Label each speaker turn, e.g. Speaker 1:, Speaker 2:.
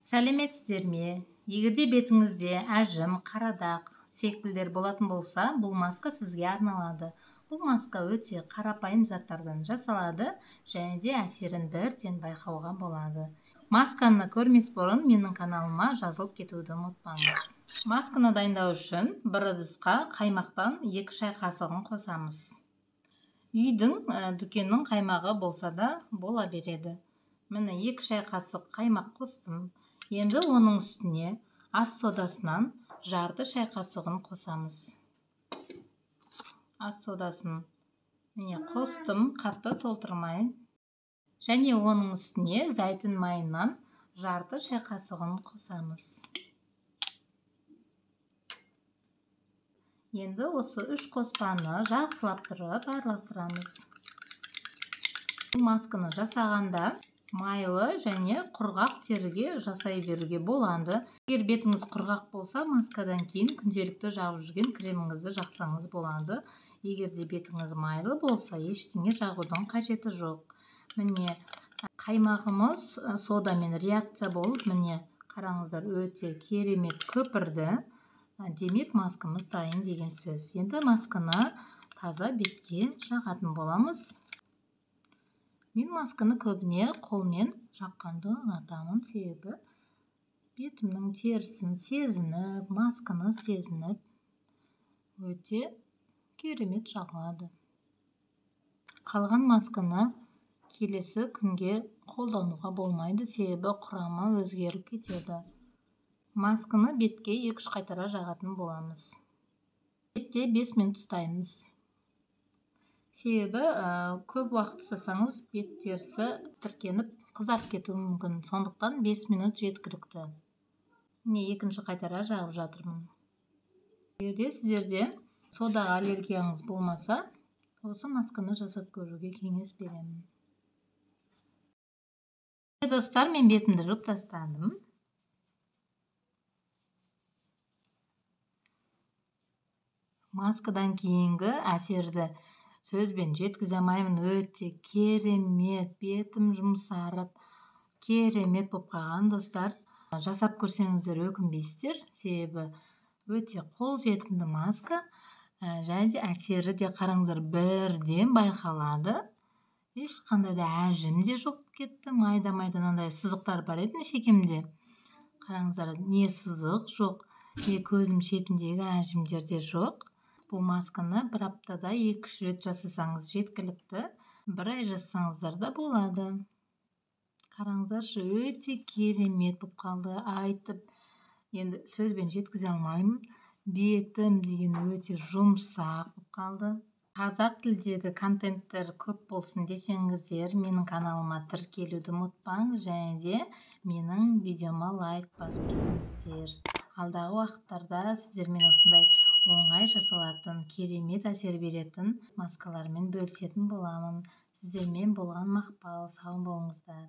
Speaker 1: Сәлеметсіздер ме? Егерде бетіңізде әжім, қарадақ, секпілдер болатын болса, бұл маска сізге арналады. Бұл маска өте қарапайым заттардан жасалады және де әсерін бірден байқауға болады. Масканы көрмес бұрын менің каналыма жазылып кетуді ұмытпаңыз. Масканы дайындау үшін бір ыдысқа қаймақтан 2 шай қасығын қосамыз. Үйдің, дүкеннің қаймағы болса да бола береді. Міне 2 шай қасық қаймақ қостым. Енді оның үстіне ас содасынан жарты шай қасығын қосамыз. Ас содасын міне қостым, қатты толтырмай. Және оның үстіне зәйтүн майынан жарты шай қасығын қосамыз. Енді осы 3 қоспаны жақсылап тұрып араластырамыз. Бұл масканы жасағанда майлы және құрғақ теріге жасай беруге болады. Егер бетіңіз құрғақ болса, маскадан кейін күнделікті жағып жүрген креміңізді жақсаңыз болады. Егер де бетіңіз майлы болса, ештеңе жағудың қажеті жоқ. Міне қаймағымыз содамен реакция болып, міне қараңыздар, өте керемет көпірді. Демек маскамыз дайын деген сөз. Енді масканы таза бетке жағатын боламыз. Мен масканы көбіне қолмен жаққанды ұнатамын, себебі бетімнің терісін сезініп, масканы сезініп өте керемет жағылады. Қалған масканы келесі күнге қолдануға болмайды, себебі құрамы өзгеріп кетеді. Масканы бетке 2-3 қайтара жағатын боламыз. Бетте 5 минут ұстаймыз. Себебі көп уақыт ұстасаңыз бет терісі тіркеніп қызарып кетуі мүмкін. Сондықтан 5 минут жеткілікті. Міне екінші қайтара жағып жатырмын. Егер сіздерде содаға аллергияңыз болмаса, осы масканы жасап көруге кеңес беремін. Достар, мен бетімді жуып тастадым. Маскадан кейінгі әсерді сөзбен жеткізе алмаймын. Өте керемет, бетім жұмсарып, керемет болып қалған, достар. Жасап көрсеңіздер өкінбейсіздер, себебі өте қолжетімді маска. Және де әсері де қараңыздар бірден байқалады. Ешқандай да әжім де жоқ кетті. Майда-майда мынандай сызықтар бар еді шекемде. Қараңыздар, не сызық жоқ, не көзім шетіндегі әжімдер де жоқ. Бұл масканы бір аптада 2-3 рет жасасаңыз жеткілікті, бір ай жасасаңыздар да болады. Қараңыздаршы, өте керемет болып қалды. Айтып, енді сөзбен жеткізе алмаймын. Бетім деген өте жұмсақ болып қалды. Қазақ тілдегі контенттер көп болсын десеңіздер, менің каналыма тіркелуді ұмытпаңыз және де менің видеома лайк басып кетіңіздер. Алдағы уақыттарда сіздермен осындай оңай жасалатын, керемет әсер беретін маскалармен бөлісетін боламын. Сіздермен болған Мақпал, сау болыңыздар.